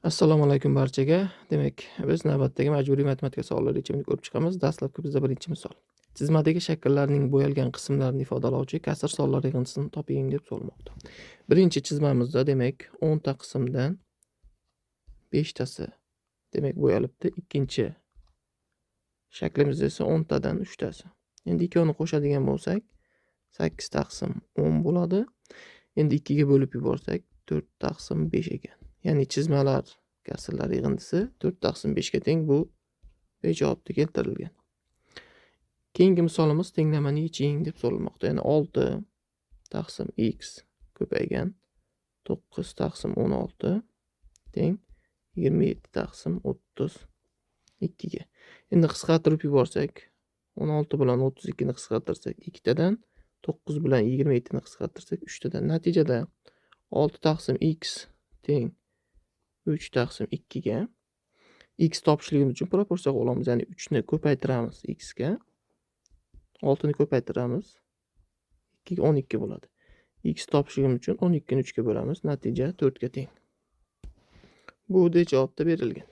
Assalomu alaykum barchaga. Demak, biz navbatdagi majburiy matematika savollari yechimini ko'rib chiqamiz. Dastlabki bizda birinchi misol. Chizmadagi shakllarning bo'yalgan qismlarini ifodalovchi kasr sonlar yig'indisini toping deb so'ralmoqda. Birinchi chizmamizda, demak, 10 ta qismdan 5 tasi, demak, bo'yalibdi. Ikkinchi shaklimizda esa 10 tadan 3 tasi. Endi ikkovini qo'shadigan bo'lsak, 8 taqsim 10 bo'ladi. Endi 2 ga bo'lib yuborsak, 4 taqsim 5 ekan. Ya'ni chizmalar kasrlar yig'indisi 4 taqsim 5 ga teng, bu B javobda keltirilgan. Keyingi misolimiz tenglamani yeching deb so'ralmoqda. Ya'ni 6 taqsim x ko'paygan 9 taqsim 16 teng 27 taqsim 32 ga. Endi qisqartirib yuborsak, 16 bilan 32 ni qisqartirsak 2 tadan, 9 bilan 27 ni qisqartirsak 3 tadan. Natijada 6 taqsim x teng 3 taqsim 2 ga. X topishligimiz uchun proporsiya olamiz. Ya'ni 3 ni ko'paytiramiz x ga. 6 ni ko'paytiramiz. 2 ga 12 bo'ladi. X topishligimiz uchun 12 ni 3 ga bo'lamiz. Natija 4 ga teng. Bu D javobda berilgan.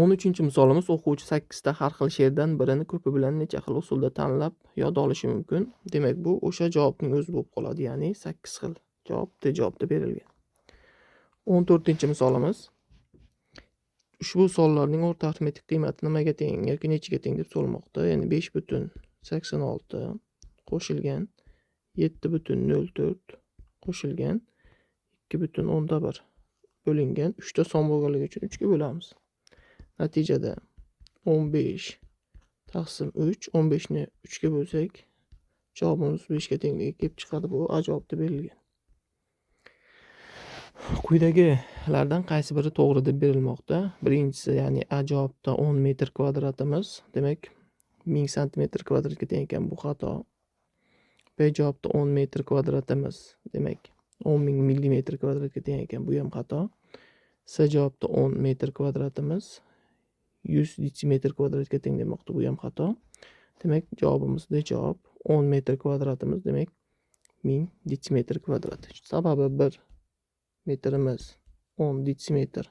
13-misolimiz o'quvchi 8 ta har xil she'rdan birini ko'pi bilan necha xil usulda tanlab yod olishi mumkin. Demak, bu o'sha javobning o'zi bo'lib qoladi. Ya'ni 8 xil javob D javobda berilgan. 14-misolimiz ushbu sonlarning o'rta arifmetik qiymati nimaga teng yoki nechiga teng deb so'ralmoqda. Ya'ni 5,86 qo'shilgan 7,04 qo'shilgan 2,1 bo'lingan 3 ta son bo'lganligi uchun 3 ga bo'lamiz. Natijada 15 taqsim 3, 15 ni 3 ga bo'lsak, javobimiz 5 ga tengligi kelib chiqadi. Bu A javobda berilgan. Quyidagilardan qaysi biri to'g'ri deb berilmoqda? Birinchisi, ya'ni A javobda 10 metr kvadratimiz, demak, 1000 santimetr kvadratga teng ekan, bu xato. B javobda 10 metr kvadratimiz, demak, 10 000 millimetr kvadratga teng ekan, bu ham xato. C javobda 10 metr kvadratimiz 100 detsimetr kvadratga teng demoqda, bu ham xato. Demak, javobimiz D javob. 10 metr kvadratimiz, demak, 1000 detsimetr kvadrat. Sababi 1 metrimiz 10 detsimetr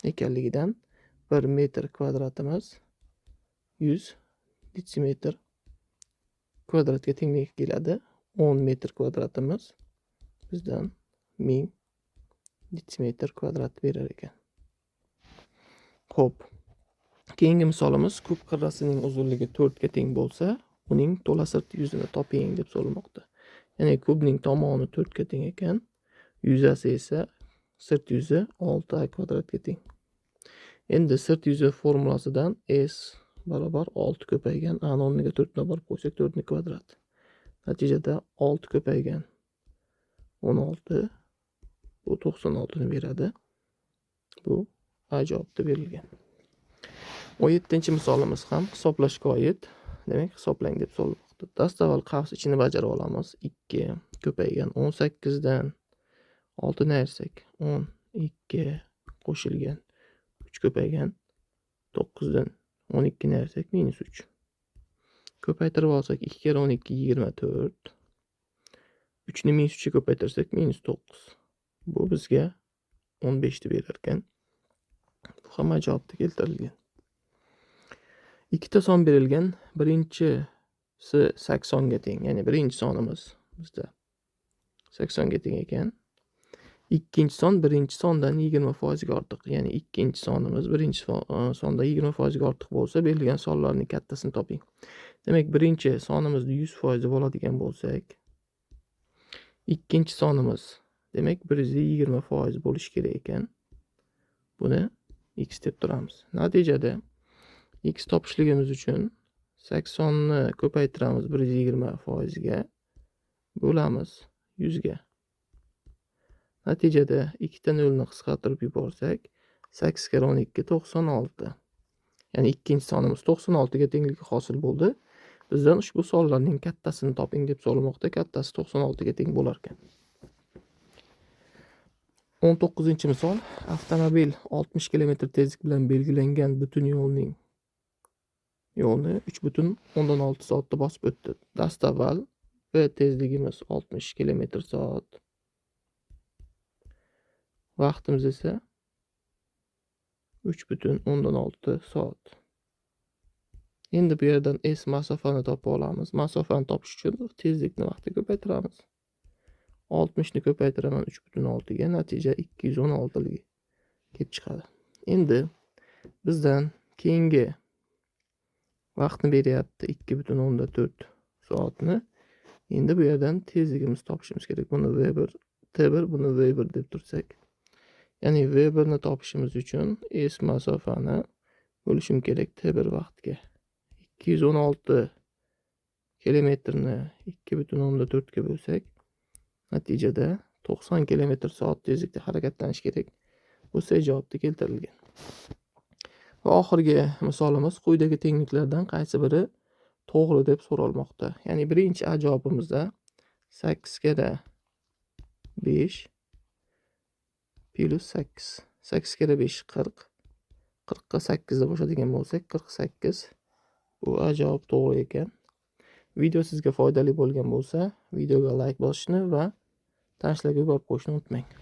ekanligidan 1 metr kvadratimiz 100 detsimetr kvadratga tenglik keladi. 10 metr kvadratimiz bizdan 1000 detsimetr kvadrat berar ekan. Xo'p. Keyingi misolimiz kub qirrasining uzunligi 4 ga teng bo'lsa, uning to'la sirt yuzini toping deb so'ralmoqda. Ya'ni kubning tomoni 4 ga teng ekan. Yuzasi esa sirt yuzi 6a kvadratga teng. Endi sirt yuzi formulasidan s barobar 6 ko'paygan a ni o'rniga 4 ni borib qo'ysak, 4 ni kvadrat. Natijada 6 ko'paygan 16, bu 96 ni beradi. Bu A javobda berilgan. 17-misolimiz ham hisoblashga oid. Demak, hisoblang deb so'ralmoqda. Dastavval qavs ichini bajarib olamiz. 2 ko'paygan 18 dan 6 ni ayirsak 12 qo'shilgan 3 ko'paygan 9 dan 12 ni ayirsak minus 3. Ko'paytirib olsak, 2 kere 12 24. 3 ni minus 3 ga ko'paytirsak minus 9. Bu bizga 15 ni berar ekan. Bu ham javobda keltirilgan. Ikkita son berilgan. Birinchisi 80 ga teng, ya'ni birinchi sonimiz bizda 80 ga teng ekan. Ikkinchi son birinchi sondan 20% ga ortiq. Ya'ni ikkinchi sonimiz birinchi sondan 20% ga ortiq bo'lsa, berilgan sonlarning kattasini toping. Demak, birinchi sonimizni 100% deb oladigan bo'lsak, ikkinchi sonimiz, demak, 120% bo'lishi kerak ekan. Buni x deb turamiz. Natijada x topishligimiz uchun 80 ni ko'paytiramiz 120% ga, bo'lamiz 100 ga. Natijada ikkita nolni qisqartirib yuborsak, 8 kere 12 96. Ya'ni ikkinchi sonimiz 96 ga tengligi hosil bo'ldi. Bizdan ushbu sonlarning kattasini toping deb so'ralmoqda. Kattasi 96 ga teng bo'lar ekan. 19-misol. Avtomobil 60 km tezlik bilan belgilangan butun yo'lni 3,6 soatda bosib o'tdi. Dastavval V tezligimiz 60 km soat. Vaqtimiz esa 3,6 soat. Endi bu yerdan S masofani topa olamiz. Masofani topish uchun tezlikni vaqtga ko'paytiramiz. 60 ni ko'paytiraman 3,6 ga, natija 216 ligi kelib chiqadi. Endi bizdan keyingi vaqtni beryapti, 2,4 soatni. Endi bu yerdan tezligimizni topishimiz kerak. Buni V1, T1, buni V1 deb tursak. Ya'ni V1 ni topishimiz uchun S masofani bo'lishim kerak T1 vaqtga. 216 kilometrni 2,4 ga bo'lsak, natijada 90 kilometr soat tezlikda harakatlanish kerak. Bu C javobda keltirilgan. Va oxirgi misolimiz: quyidagi tengliklardan qaysi biri to'g'ri deb so'ralmoqda. Ya'ni birinchi A javobimizda 8 karra 5 plyus 8. 8 karra 5 40. 40 ga 8 ni qo'shadigan bo'lsak, 48. Bu A javob to'g'ri ekan. Video sizga foydali bo'lgan bo'lsa, videoga like bosishni va tanishlarga yuborib qo'yishni unutmang.